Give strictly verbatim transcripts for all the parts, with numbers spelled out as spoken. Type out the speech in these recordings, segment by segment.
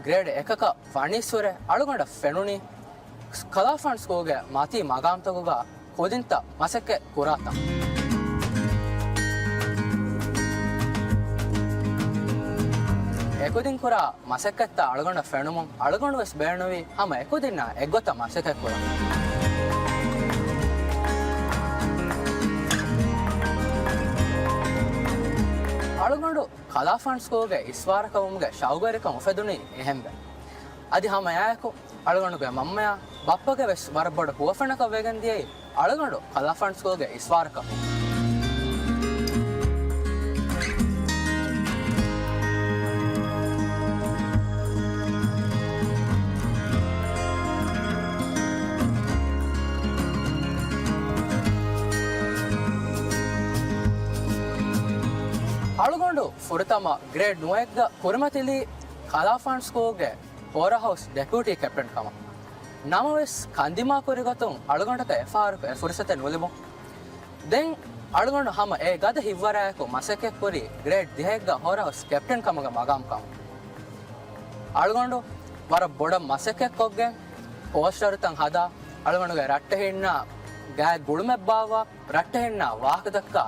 ގްރޭޑް އެކަކަށް ވަނީއްސުރެ އަޅުގަނޑަށް ފެނުނީ ކަލާފާން ސްކޫލްގެ މަތީ މަގާމްތަކުގަ ކުދިންތައް މަސައްކަތް ކުރާތަން. އެކުދިން ކުރާ މަސައްކަތްތައް އަޅުގަނޑަށް ފެނުމުން އަޅުގަނޑު ވެސް ބޭނުންވީ ހަމަ އެކުދިންނާ އެއްގޮތަށް މަސައްކަތް ކުރަން. އަޅުގަނޑު ކަލާފާން ސްކޫލްގެ އިސްވާރަކަށް ވުމުގެ ޝައުގުވެރިކަން އުފެދުނީ އެހެންވެ. އަދި ހަމައެއާއެކު އަޅުގަނޑުގެ މަންމަޔާ ބައްޕަގެ ވެސް ވަރަށް ބޮޑު ހުވަފެނަކަށް ވެގެން ދިޔައީ އަޅުގަނޑު ކަލާފާން ސްކޫލްގެ އިސްވާރަކަށް. އަޅުގަނޑު ފުރަތަމަ ގްރޭޑް ނުވައެއްގަ ކުރިމަތިލީ ކަލާފާން ސްކޫލްގެ ހޯރަހައުސް ޑެޕިއުޓީ ކެޕްޓަން ކަމަށް. ނަމަވެސް ކަންދިމާކުރި ގޮތުން އަޅުގަނޑަކަށް އެފަހަރަކު އެ ފުރުސަތެއް ނުލިބުން. ދެން އަޅުގަނޑު ހަމަ އެ ގަދަ ހިތްވަރާއެކު މަސައްކަތްކުރީ ގްރޭޑް ދިހައެއްގަ ހޯރަހައުސް ކެޕްޓަން ކަމުގެ މަގާމް ކަމަށް. އަޅުގަނޑު ވަރަށް ބޮޑަށް މަސައްކަތްކޮށްގެން ޕޯސްޓަރުތައް ހަދާ، އަޅުގަނޑުގެ ރައްޓެހިންނާ ގާތް ގުޅުމެއް ބާއްވާ، ރައްޓެހިންނާ ވާހަކަދައްކާ،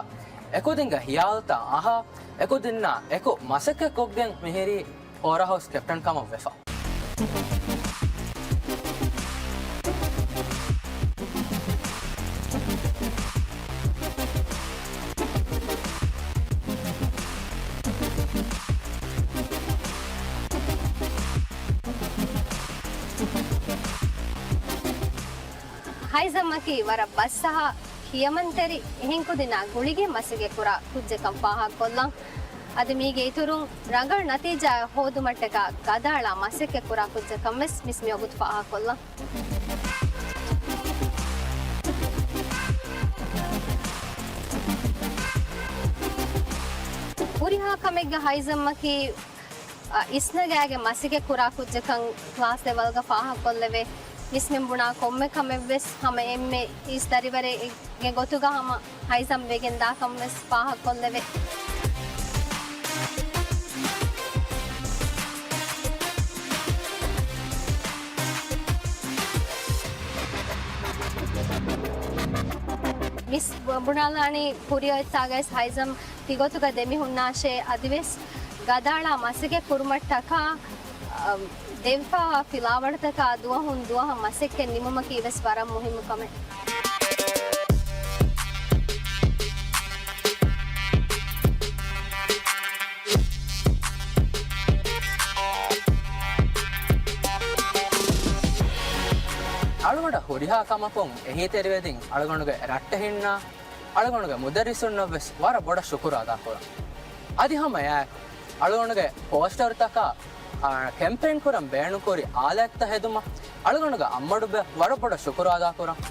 އެކުދިންގެ ހިޔާލުތައް އަހާ، އެކުދިންނާ އެކު މަސައްކަތްކޮށްގެން މިހިރީ ހޯރަހައުސް ކެޕްޓަން ކަމަށް ވެފަ. ހައިޒަމްއަކީ ވަރަށް ބަސްއަހާ، ކިޔަމަންތެރި، އެހެން ކުދިންނާ ގުޅިގެން މަސައްކަތްކުރާ ކުއްޖެއްކަން ފާހަގަކޮށްލަން. އަދި މީގެ އިތުރުން ރަނގަޅު ނަތީޖާއެއް ހޯދުމަށްޓަކާ ގަދައަޅާ މަސައްކަތްކުރާ ކުއްޖެއްކަން ވެސް މިސް މިވަގުތު ފާހަގަކޮށްލަން. ހުރިހާ ކަމެއްގެ ހައިޒަމްއަކީ، އަ، އިސްނަގާގެ މަސައްކަތް ކުރާ ކުއްޖަކަށް ކްލާސް ލެވަލްގަ ފާހަގަކޮށްލެވޭ. މިސްމެން ބުނާ ކޮންމެ ކަމެއްވެސް ހަމަ އެންމެ އިސް ދަރިވަރެއްގެ ގޮތުގަ ހަމަ ހައިޒަމް ވެގެން ދާކަން ވެސް ފާހަގަކޮށްލެވޭ. މިސް ބުނާލާނީ ކުރިއޮތްތާގައި ހައިޒަމް ތިގޮތުގަ ދެމިހުންނާށޭ، އަދިވެސް ގަދައަޅާ މަސައްކަތް ކުރުމަށްޓަކާ، އަ، ދެއްވާ ފިލާވަޅުތަކާ ދުވަހުން ދުވަހަށް މަސައްކަތް ނިމުމަކީ ވެސް ވަރަށް މުހިއްމު ކަމެއް. އަޅުގަނޑަށް ހުރިހާ ކަމަކުން އެހީތެރިވެދިން އަޅުގަނޑުގެ ރައްޓެހިންނާ، އަޅުގަނޑުގެ މުދައްރިސުންނަށް ވެސް ވަރަށް ބޮޑަށް ޝުކުރު އަދާކުރަން. އަދި ހަމަ އެއާއެކު، އަޅުގަނޑުގެ ޕޯސްޓަރުތަކާ، އާ، ކެމްޕޭން ކުރަން ބޭނުންކުރި އާލާތްތައް ހެދުމަށް އަޅުގަނޑުގެ އައްމަޑު ވެ ވަރަށް ބޮޑަށް ޝުކުރު އަދާކުރަން.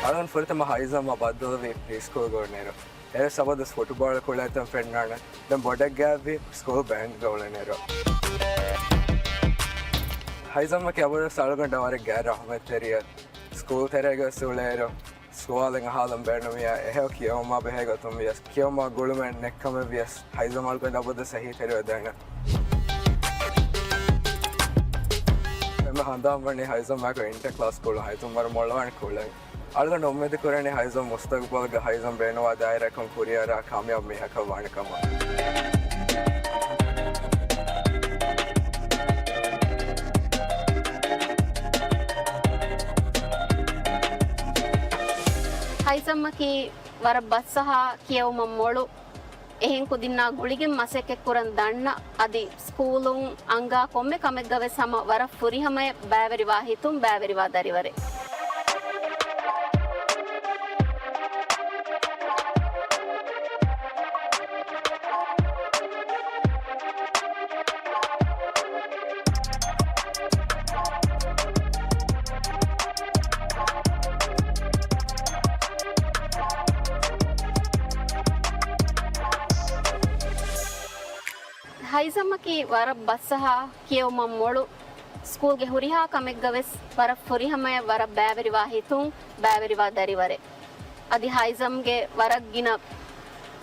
އަޅުގަނޑު ފުރަތަމަ ހައިޒަމްއަށް ބައްދަލުވީ ޕްރީ ސްކޫލްގަ އުޅުނުއިރު. އެވެސް އަބަދުވެސް ފުޓުބޯޅަ ކުޅޭތަން ފެންނާނެ. ދެން ބޮޑެއްގައިވީ ސްކޫލް ބޭންޑްގަ އުޅެނިއިރު. ހައިޒަމްއަކީ އަބަދުވެސް އަޅުގަނޑަށް ވަރަށް ގާތް ރަހުމަތްތެރިއެއް. ސްކޫލް ތެރޭގަ ވެސް އުޅޭއިރު، ސުވާލެއް އަހާލަން ބޭނުންވިއްޔާ، އެހެޔޮ ކިޔެވުމާ ބެހޭ ގޮތުން ވިޔަސް، ކިޔެވުމާ ގުޅުމެއް ނެތްކަމެއް ވިޔަސް، ހައިޒަމް އަޅުގަނޑު އަބަދުވެސް އެހީތެރިވެދޭނެ. އެންމެ ހަނދާން ވަނީ ހައިޒަމްއާއެކު އިންޓަ ކްލާސް ކުޅުން، ހައިޒަމް ވަރަށް މޮޅުވާނެ ކުޅެން. އަޅުގަނޑު އުއްމީދު ކުރަނީ ހައިޒަމް މުސްތަގުބަލުގަ ހައިޒަމް ބޭނުންވާ ދާއިރާއަކުން ކުރިއަރާ ކާމިޔާބު މީހަކަށް ވާނެ ކަމަށް. ހައިޒަމްއަކީ ވަރަށް ބަސްއަހާ، ކިޔެވުމަށް މޮޅު، އެހެން ކުދިންނާ ގުޅިގެން މަސައްކަތްކުރަން ދަންނަ، އަދި ސްކޫލުން އަންގާ ކޮންމެ ކަމެއްގަވެސް ހަމަ ވަރަށް ފުރިހަމަޔަށް ބައިވެރިވާ ހިތުން ބައިވެރިވާ ދަރިވަރެއް. ހައިޒަމަކީ ވަރަށް ބަސްއަހާ، ކިޔެވުމަށް މޮޅު، ސްކޫލްގެ ހުރިހާ ކަމެއްގަވެސް ވަރަށް ފުރިހަމަޔަށް ވަރަށް ބައިވެރިވާ ހިތުން ބައިވެރިވާ ދަރިވަރެއް. އަދި ހައިޒަމްގެ ވަރަށް ގިނަ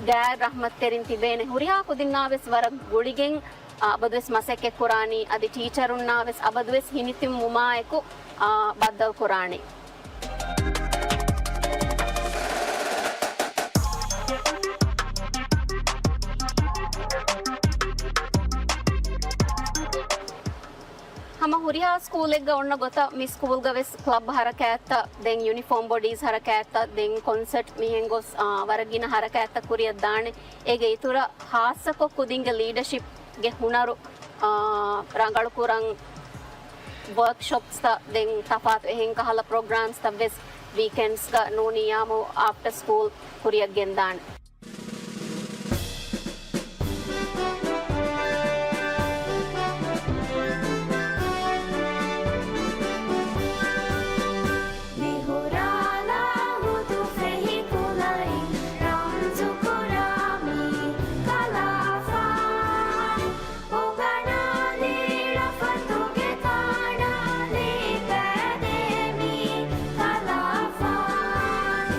ގާތް ރަޙްމަތްތެރިން ތިބޭނެ. ހުރިހާ ކުދިންނާވެސް ވަރަށް ގުޅިގެން، އާ، އަބަދުވެސް މަސައްކަތް ކުރާނީ. އަދި ޓީޗަރުންނާވެސް އަބަދުވެސް ހިނިތިބުމާއެކު، އާ، ބައްދަލު ކުރާނީ. ހަމަ ހުރިހާ ސްކޫލެއްގަ އޮންނަ ގޮތަށް މި ސްކޫލްގަ ވެސް ކްލަބް ހަރަކާތްތައް، ދެން ޔުނިފޯމް ބޮޑީޒް ހަރަކާތްތައް، ދެން ކޮންސަޓް މިހެން ގޮސް، އާ، ވަރަށް ގިނަ ހަރަކާތްތައް ކުރިއަށް ދާނެ. އޭގެ އިތުރަށް ހާއްސަކޮށް ކުދިންގެ ލީޑަޝިޕްގެ ހުނަރު، އާ، ރަނގަޅުކުރަން ވޯކްޝޮޕްސްތައް، ދެން ތަފާތު އެހެން ކަހަލަ ޕްރޮގްރާމްސްތައް ވެސް ވީކެންޑްސްގަ ނޫނީ ޔާމު އާފްޓަ ސްކޫލް ކުރިއަށް ގެންދާނެ. މިހުރާލާ ހުދު ފެހި ކުލައިން ރަމްޒުކުރާ މި ކަލާފާން. އުނގަނާލި ޅަފަތުގެ ތާނާލި ކަދޭ މި ކަލާފާން.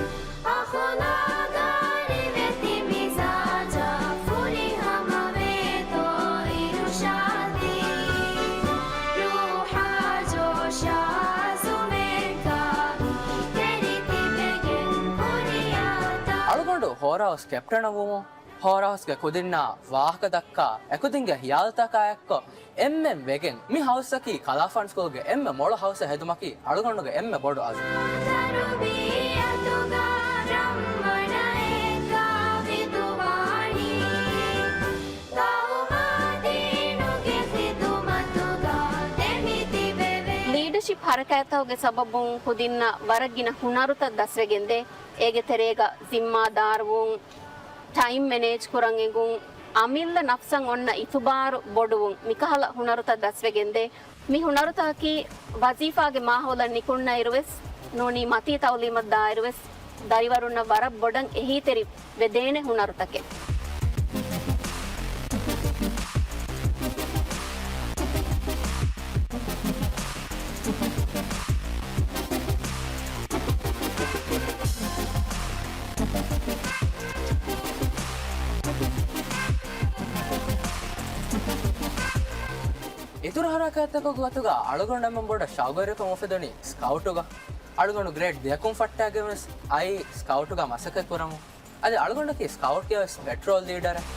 އަޚުލާގާ ރިވެތި މިޒާޖާ ފުރިހަމަވޭތޯ އިރުޝާދީ. ރޫޙާ ޖޯޝާ ޒުމޭންކާ ތެރިތިބެގެން ކުރިއަށް ދާ. އަޅުގަނޑު ހޯރަހައުސް ކެޕްޓަނަށް ވުމުން، ހޯރަހައުސްގެ ކުދިންނާ ވާހަކަ ދައްކާ، އެކުދިންގެ ހިޔާލުތަކާ އެއްކޮށް، އެންމެން ވެގެން މި ހައުސަކީ ކަލާފާން ސްކޫލްގެ އެންމެ މޮޅު ހައުސެއް ހެދުމަކީ އަޅުގަނޑުގެ އެންމެ ބޮޑު އަޒުމެއް. ތަރުބިޔަތުގަ ރަންމަނައެއްގަ ވިދުވާނީ، ޤައުމާ ދީނުގެ ޚިދުމަތުގަ ދެމިތިބެވޭ. ލީޑަޝިޕް ހަރަކާތްތަކުގެ ސަބަބުން ކުދިންނަށް ވަރަށް ގިނަ ހުނަރުތައް ދަސްވެގެންދޭ. އޭގެ ތެރޭގަ ޒިންމާދާރުވުން، ޓައިމް މެނޭޖް ކުރަން އެނގުން، އަމިއްލަ ނަފްސަށް އޮންނަ އިތުބާރު ބޮޑުވުން، މިކަހަލަ ހުނަރުތައް ދަސްވެގެންދޭ. މި ހުނަރުތަކަކީ ވަޒީފާގެ މާހައުލަށް ނިކުންނައިރުވެސް ނޫނީ، މަތީ ތައުލީމަށް ދާއިރުވެސް ދަރިވަރުންނަށް ވަރަށް ބޮޑަށް އެހީތެރިވެދޭނެ ހުނަރުތަކެއް. އިތުރު ހަރަކާތްތަކުގެ ގޮތުގަ އަޅުގަނޑު އެންމެ ބޮޑަށް ޝައުގުވެރިކަން އުފެދުނީ ސްކައުޓުގަ. އަޅުގަނޑު ގްރޭޑް ދެއަކުން ފައްޓާގެން ވެސް އައީ ސްކައުޓުގަ މަސައްކަތް ކުރަމުން. އަދި އަޅުގަނޑަކީ ސްކައުޓްގެ ވެސް ޕެޓްރޯލް ލީޑަރެއް.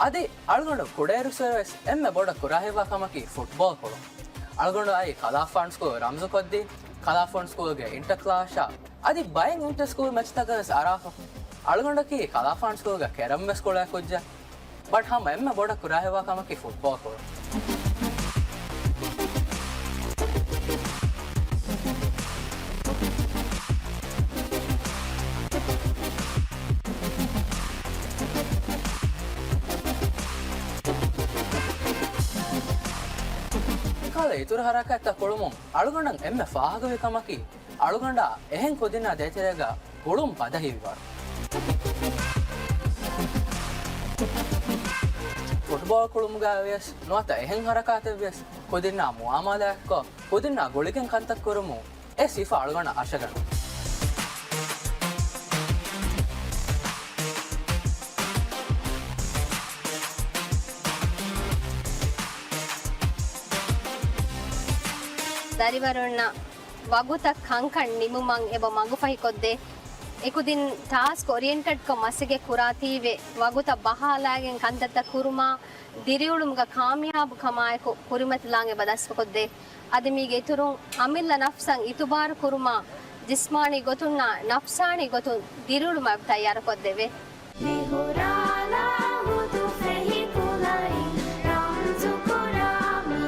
އަދި އަޅުގަނޑު ކުޑައިރުއްސުރެ ވެސް އެންމެ ބޮޑަށް ކުރާހިތްވާ ކަމަކީ ފުޓްބޯޅަ ކުޅުން. އަޅުގަނޑު އައީ ކަލާފާން ސްކޫލް ރަމްޒުކޮށްދީ، ކަލާފާން ސްކޫލްގެ އިންޓަކްލާސްއާ، އަދި ބައެއް އިންޓަ ސްކޫލް މެޗްތަކަށް ވެސް އަރާފަ. އަޅުގަނޑަކީ ކަލާފާން ސްކޫލްގެ ކެރަމް ވެސް ކުޅޭ ކުއްޖެއް. ބަޓް ހަމަ އެންމެ ބޮޑަށް ކުރާހިތްވާ ކަމަކީ ފުޓްބޯޅަ ކުޅުން. މިކަހަލަ އިތުރު ހަރަކާތްތައް ކުޅުމުން އަޅުގަނޑަށް އެންމެ ފާހަގަވި ކަމަކީ، އަޅުގަނޑާ އެހެން ކުދިންނާ ދޭތެރޭގަ ގުޅުން ބަދަހިވިވަރު. ފުޓްބޯޅަ ކުޅުމުގައި ވިޔަސް ނުވަތަ އެހެން ހަރަކާތެއް ވިޔަސް ކުދިންނާ މުއާމަލާތްކޮށް، ކުދިންނާ ގުޅިގެން ކަންތައް ކުރުމުން އެ ސިފަ އަޅުގަނޑަށް އަށަގަނޑު. ދަރިވަރުންނަށް ވަގުތަށް ކަންކަން ނިމުމަށް އެބަ މަގުފަހިކޮށްދޭ. އެކުދިން ޓާސްކް އޮރިއެންޓެޑްކޮށް މަސައްކަތް ކުރާތީވެ، ވަގުތަށް ބަހާލާގެން ކަންތައްތައް ކުރުމާ، ދިރިއުޅުމުގަ ކާމިޔާބު ކަމާއެކު ކުރިމަތިލާން އެބަ ދަސްވަކޮށްދޭ. އަދި މީގެ އިތުރުން އަމިއްލަ ނަފްސަށް އިތުބާރު ކުރުމާ، ޖިސްމާނީ ގޮތުންނާ ނަފްސާނީ ގޮތުން ދިރިއުޅުމަށް ތައްޔާރުކޮށްދެވޭ. މިހުރާލާ ހުދު ފެހި ކުލައިން ރަމްޒުކުރާ މި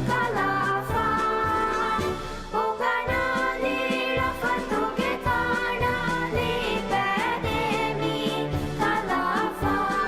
ކަލާފާން. އުނގަނާލި ޅަފަތުގެ ތާނާލި ބައިދޭ މި ކަލާފާން.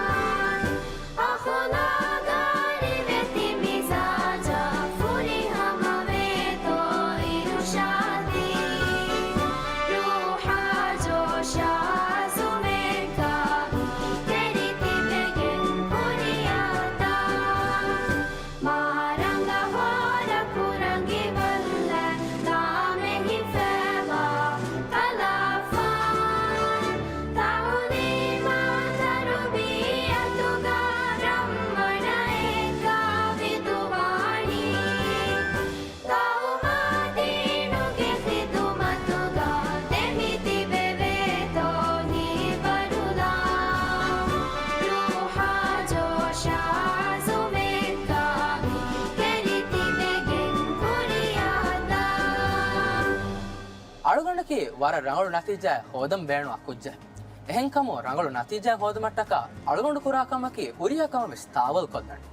އަޅުގަނޑަކީ ވަރަށް ރަނގަޅު ނަތީޖާއެއް ހޯދަން ބޭނުންވާ ކުއްޖެއް. އެހެންކަމުން ރަނގަޅު ނަތީޖާއެއް ހޯދުމަށްޓަކާ އަޅުގަނޑު ކުރާ ކަމަކީ ހުރިހާ ކަމެއް ވެސް ތާވަލް ކޮށްލަން.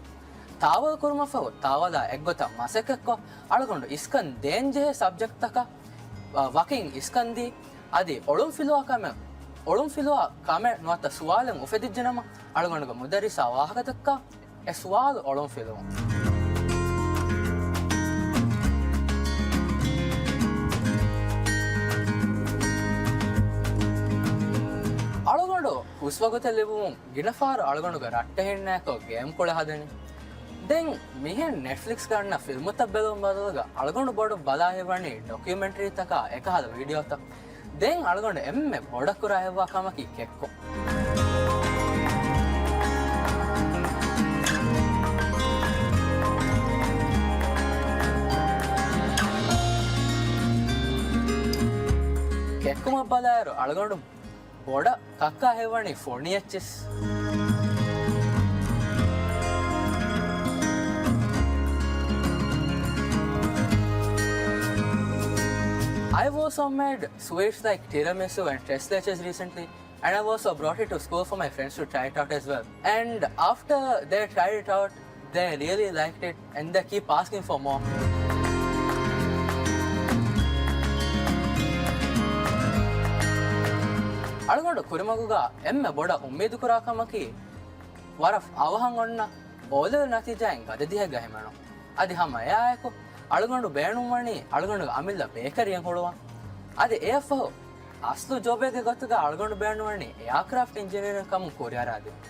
ތާވަލް ކުރުމަށްފަހު ތާވަލާ އެއްގޮތަށް މަސައްކަތްކޮށް، އަޅުގަނޑު އިސްކަން ދޭން ޖެހޭ ސަބްޖެކްޓްތަކަށް، އަ، ވަކިން އިސްކަން ދީ، އަދި އޮޅުންފިލުވާ ކަމެއް، އޮޅުންފިލުވާ ކަމެއް ނުވަތަ ސުވާލެއް އުފެދިއްޖެނަމަ، އަޅުގަނޑުގެ މުދައްރިސާ ވާހަކަދައްކާ، އެ ސުވާލު އޮޅުންފިލުވުން. އަޅުގަނޑު ހުސްވަގުތެއް ލިބުމުން ގިނަފަހަރު އަޅުގަނޑުގެ ރައްޓެހިންނާއެކު ގޭމް ކުޅެ ހަދަނީ. ދެން މިހެން ނެޓްފްލިކްސްގަ އަންނަ ފިލްމުތައް ބެލުމުގެ ބަދަލުގަ އަޅުގަނޑު ބޮޑަށް ބަލާ ހިތްވަނީ ޑޮކިއުމެންޓްރީތަކާ އެކަހަލަ ވީޑިއޯތައް. ދެން އަޅުގަނޑު އެންމެ ބޮޑަށް ކުރާ ހެއްވާ ކަމަކީ ކެއްކުން. ކެއްކުމަށް ބަލާއިރު އަޅުގަނޑު ބޮޑަށް ކައްކާ ހެއްވަނީ ފޮނި އެއްޗިސް. I also made sweets like tiramisu and tres leches recently, and I've also brought it to school for my friends to try it out as well. And after they tried it out, they really liked it and they keep asking for more. އަޅުގަނޑު ކުރިމަގުގަ އެންމެ ބޮޑަށް އުއްމީދުކުރާ ކަމަކީ، ވަރަށް އަވަހަށް އޮންނަ އޯލެވެލް ނަތީޖާއިން ގަދަ ދިހައެއްގަ ހިމެނުން. އަދި ހަމަ އެއާއެކު، އަޅުގަނޑު ބޭނުންވަނީ އަޅުގަނޑުގެ އަމިއްލަ ބޭކަރީއެއް ހުޅުވަން. އަދި އެއަށްފަހު، އަސްލު ޖޮބެއްގެ ގޮތުގަ އަޅުގަނޑު ބޭނުންވަނީ އެއާކްރާފްޓް އިންޖިނިއަރިން ކަމުން ކުރިއަރާދިން.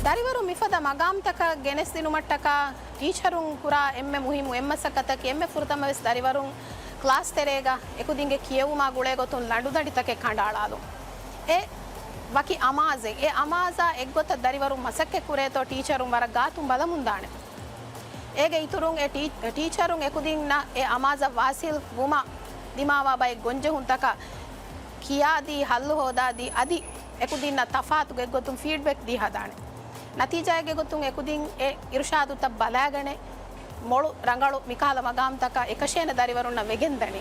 ދަރިވަރުން މިފަދަ މަގާމްތަކަށް ގެނެސްދިނުމަށްޓަކާ ޓީޗަރުން ކުރާ އެންމެ މުހިއްމު އެއްމަސައްކަތަކީ އެންމެ ފުރަތަމަވެސް ދަރިވަރުން ކްލާސް ތެރޭގަ އެކުދިންގެ ކިޔެވުމާ ގުޅޭގޮތުން ލަނޑުދަނޑިތަކެއް ކަނޑައަޅާލުން. އެ ވަކި އަމާޒެއް. އެ އަމާޒާ އެއްގޮތަށް ދަރިވަރުން މަސައްކަތް ކުރޭތޯ ޓީޗަރުން ވަރަށް ގާތުން ބަލަމުންދާނެ. އޭގެ އިތުރުން އެ ޓީ-، ޓީޗަރުން އެކުދިންނަށް އެ އަމާޒަށް ވާސިލް ވުމަށް ދިމާވާ ބައެއް ގޮންޖެހުންތަކަށް ކިޔާދީ، ހައްލު ހޯދާދީ، އަދި އެކުދިންނަށް ތަފާތު ގޮތްގޮތުން ފީޑްބެކް ދީ ހަދާނެ. ނަތީޖާއެއްގެ ގޮތުން އެކުދިން އެ އިރުޝާދުތައް ބަލާގަނެ، މޮޅު ރަނގަޅު މިކަހަލަ މަގާމްތަކަށް އެކަށޭނެ ދަރިވަރުންނަށް ވެގެންދަނީ.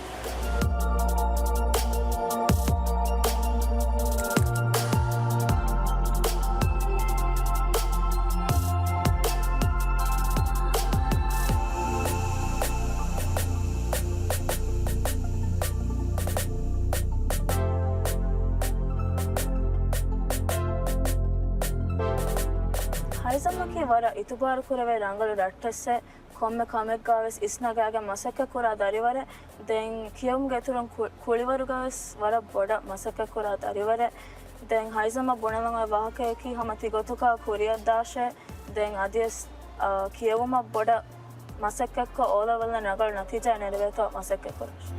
ހައިޒަމްއަކީ ވަރަށް އިތުބާރު ކުރެވޭ ރަނގަޅު ރައްޓެއްސެއް. ކޮންމެ ކަމެއްގަވެސް އިސްނަގާގެން މަސައްކަތްކުރާ ދަރިވަރެއް. ދެން ކިޔެވުމުގެ އިތުރުން ކު-، ކުޅިވަރުގަވެސް ވަރަށް ބޮޑަށް މަސައްކަތްކުރާ ދަރިވަރެއް. ދެން ހައިޒަމަށް ބުނެލަން އޮތް ވާހަކަޔަކީ ހަމަ ތިގޮތުގަ ކުރިއަށްދާށޭ. ދެން އަދިވެސް، އާ، ކިޔެވުމަށް ބޮޑަށް މަސައްކަތްކޮށް އޯލެވެލްނަށް ރަނގަޅު ނަތީޖާ ނެރެވޭތޯ މަސައްކަތްކުރާށޭ.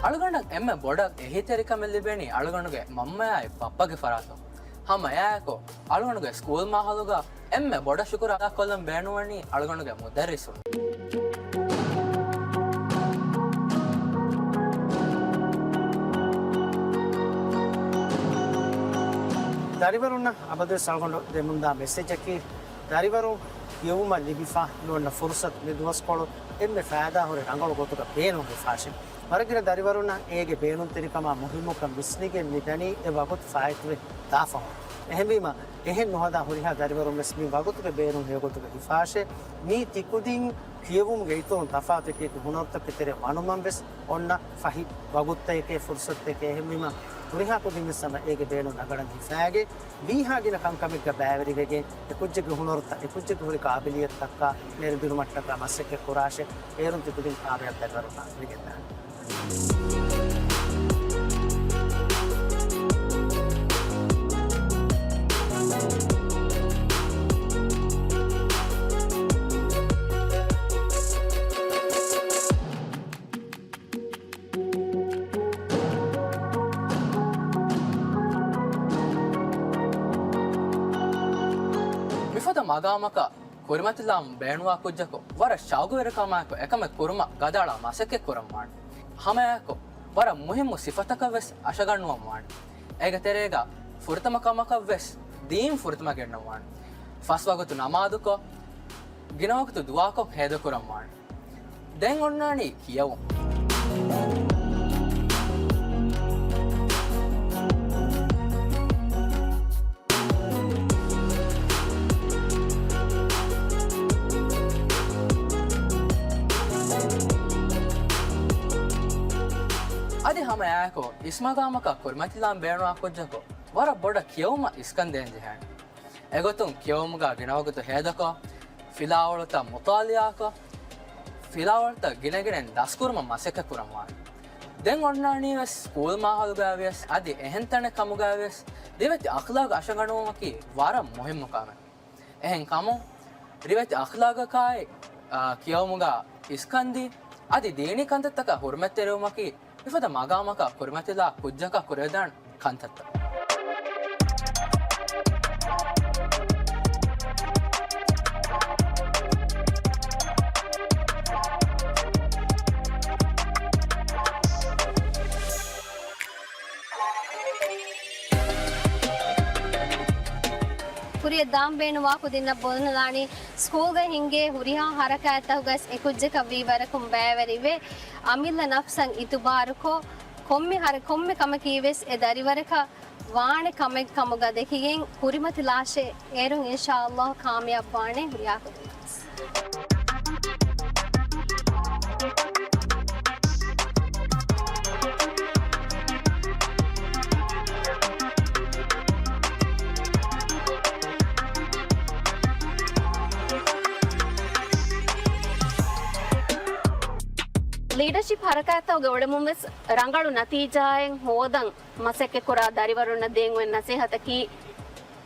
އަޅުގަނޑަށް އެންމެ ބޮޑަށް އެހީތެރިކަމެއް ލިބޭނީ އަޅުގަނޑުގެ މަންމައާއި ބައްޕަގެ ފަރާތުން. ހަމަ އެއާއެކު، އަޅުގަނޑުގެ ސްކޫލް މާހައުލުގަ އެންމެ ބޮޑަށް ޝުކުރު އަދާކޮށްލަން ބޭނުންވަނީ އަޅުގަނޑުގެ މުދައްރިސުން. ދަރިވަރުންނަށް އަބަދުވެސް އަޅުގަނޑު ދެމުންދާ މެސެޖަކީ، ދަރިވަރުން ކިޔެވުމަށް ލިބިފަ ނުވަންނަ ފުރުސަތު މި ދުވަސްކޮޅު އެންމެ ފައިދާހުރި ރަނގަޅު ގޮތުގަ ބޭނުންވެފާށޭ. ވަރަށް ގިނަ ދަރިވަރުންނަށް އޭގެ ބޭނުންތެރިކަމާ މުހިއްމުކަން ވިސްނިގެން މި ދަނީ އެ ވަގުތު ފާއިތުވެ ދާފަހުން. އެހެންވީމަ، އެހެން ނުހަދާ ހުރިހާ ދަރިވަރުން ވެސް މި ވަގުތުގެ ބޭނުން ހެޔޮގޮތުގަ ހިފާށޭ. މީ ތިކުދިން ކިޔެވުމުގެ އިތުރުން ތަފާތު އެކި އެކި ހުނަރުތަކެއް ތެރޭ ވަނުމަށް ވެސް އޮންނަ ފަހި ވަގުތުތަކެކޭ، ފުރުސަތުތަކެކޭ. އެހެންވީމަ، ހުރިހާ ކުދިން ވެސް ހަމަ އޭގެ ބޭނުން ނަގަޅަން ހިފާގެ، ވީހާ ގިނަ ކަންކަމެއްގަ ބައިވެރިވެގެން، އެ ކުއްޖެއްގެ ހުނަރުތައް، އެ ކުއްޖެއްގެ ހުރި ޤާބިލިއްޔަތުތަކާ ނެރެދިނުމަށްޓަކާ މަސައްކަތް ކުރާށޭ. އޭރުން ތިކުދިން ކާމިޔާބު ދަރިވަރުންނާ ވެގެންދާނެ. މަގާމަކަށް ކުރިމަތިލާން ބޭނުންވާ ކުއްޖަކު ވަރަށް ޝައުގުވެރިކަމާއެކު އެކަމެއް ކުރުމަށް ގަދައަޅާ މަސައްކަތް ކުރަން ވާނެ. ހަމައެއާއެކު ވަރަށް މުހިއްމު ސިފަތަކަށް ވެސް އަށަގަންނުވަން ވާނެ. އޭގެ ތެރޭގަ ފުރަތަމަ ކަމަކަށް ވެސް ދީން ފުރަތަމަ ގެންނަން ވާނެ. ފަސް ވަގުތު ނަމާދުކޮށް، ގިނަ ވަގުތު ދުޢާކޮށް ހޭދަކުރަން ވާނެ. ދެން އޮންނާނީ ކިޔެވުން. އަދި ހަމައެއާއެކު އިސްމަގާމަކަށް ކުރިމަތިލާން ބޭނުންވާ ކުއްޖަކު ވަރަށް ބޮޑަށް ކިޔެވުމަށް އިސްކަން ދޭން ޖެހޭނެ. އެގޮތުން ކިޔެވުމުގަ ގިނަވަގުތު ހޭދަކޮށް، ފިލާވަޅުތައް މުޠާލިޢާކޮށް، ފިލާވަޅުތައް ގިނަގިނައިން ދަސްކުރުމަށް މަސައްކަތް ކުރަން ވާނެ. ދެން އޮންނާނީ ވެސް ސްކޫލް މާހައުލުގައި ވިޔަސް އަދި އެހެން ތަނެއް ކަމުގައި ވިޔަސް ރިވެތި އަޚްލާގު އަށަގަނޑުވުމަކީ ވަރަށް މުހިއްމު ކަމެއް. އެހެން ކަމުން ރިވެތި އަޚްލާގަކާއި، އާ، ކިޔެވުމުގަ އިސްކަންދީ އަދި ދީނީ ކަންތައްތަކަށް ހުރުމަތްތެރިވުމަކީ މިފަދަ މަގާމަކަށް ކުރިމަތިލާ ކުއްޖަކަށް ކުރެވިދާނެ ކަންތައްތައް. ކުރިއަށް ދާން ބޭނުންވާ ކުދިންނަށް ބުނެލާނީ، ސްކޫލްގަ ހިންގޭ ހުރިހާ ހަރަކާތްތަކުގަސް އެކުއްޖަކަށް ވީ ވަރަކުން ބައިވެރިވެ، އަމިއްލަ ނަފްސަށް އިތުބާރުކޮށް، ކޮންމެ ހަރަ-، ކޮންމެ ކަމަކީ ވެސް އެ ދަރިވަރަކަށް ވާނެ ކަމެއް ކަމުގަ ދެކިގެން ކުރިމަތިލާށޭ. އޭރުން އިންޝާﷲ ކާމިޔާބުވާނެ ހުރިހާ ކުދިން. ލީޑަޝިޕް ހަރަކާތްތަކުގެ އުޅެމުން ވެސް ރަނގަޅު ނަތީޖާއެއް ހޯދަން މަސައްކަތްކުރާ ދަރިވަރުންނަށް ދޭން އޮތް ނަސޭހަތަކީ،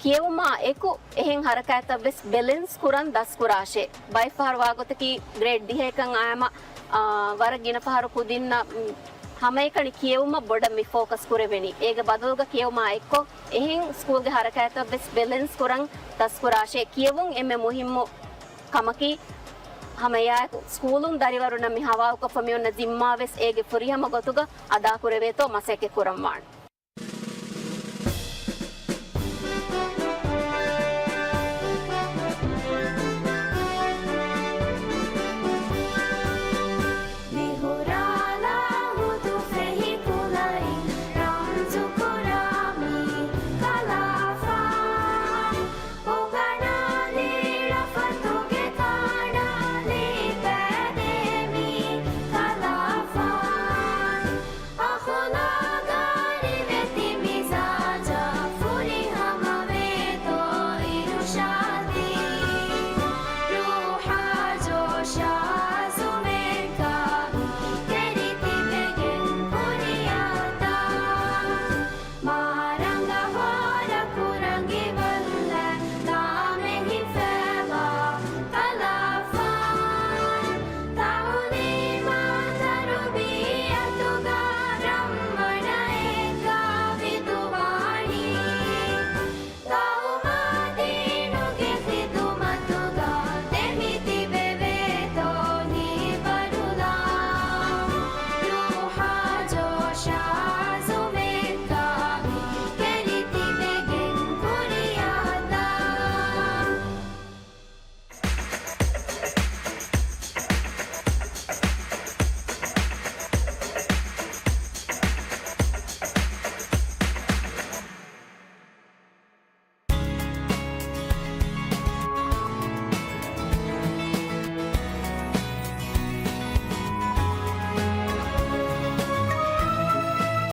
ކިޔެވުމާ އެކު އެހެން ހަރަކާތްތައް ވެސް ބެލެންސް ކުރަން ދަސްކުރާށޭ. ބައެއްފަހަރު ވާގޮތަކީ ގްރޭޑް ދިހައެއްކަން އައިމަ، އާ، ވަރަށް ގިނަ ފަހަރު ކުދިންނަށް، މް، ހަމައެކަނި ކިޔެވުމަށް ބޮޑަށް މި ފޯކަސް ކުރެވެނީ. އޭގެ ބަދަލުގަ ކިޔެވުމާ އެއްކޮށް އެހެން ސްކޫލްގެ ހަރަކާތްތައް ވެސް ބެލެންސް ކުރަން ދަސްކުރާށޭ. ކިޔެވުން އެންމެ މުހިއްމު ކަމަކީ، ހަމައެއާއެކު ސްކޫލުން ދަރިވަރުންނަށް މި ހަވާލުކޮށްފަ މިއޮންނަ ޒިންމާ ވެސް އޭގެ ފުރިހަމަ ގޮތުގަ އަދާކުރެވޭތޯ މަސައްކަތް ކުރަން ވާނެ.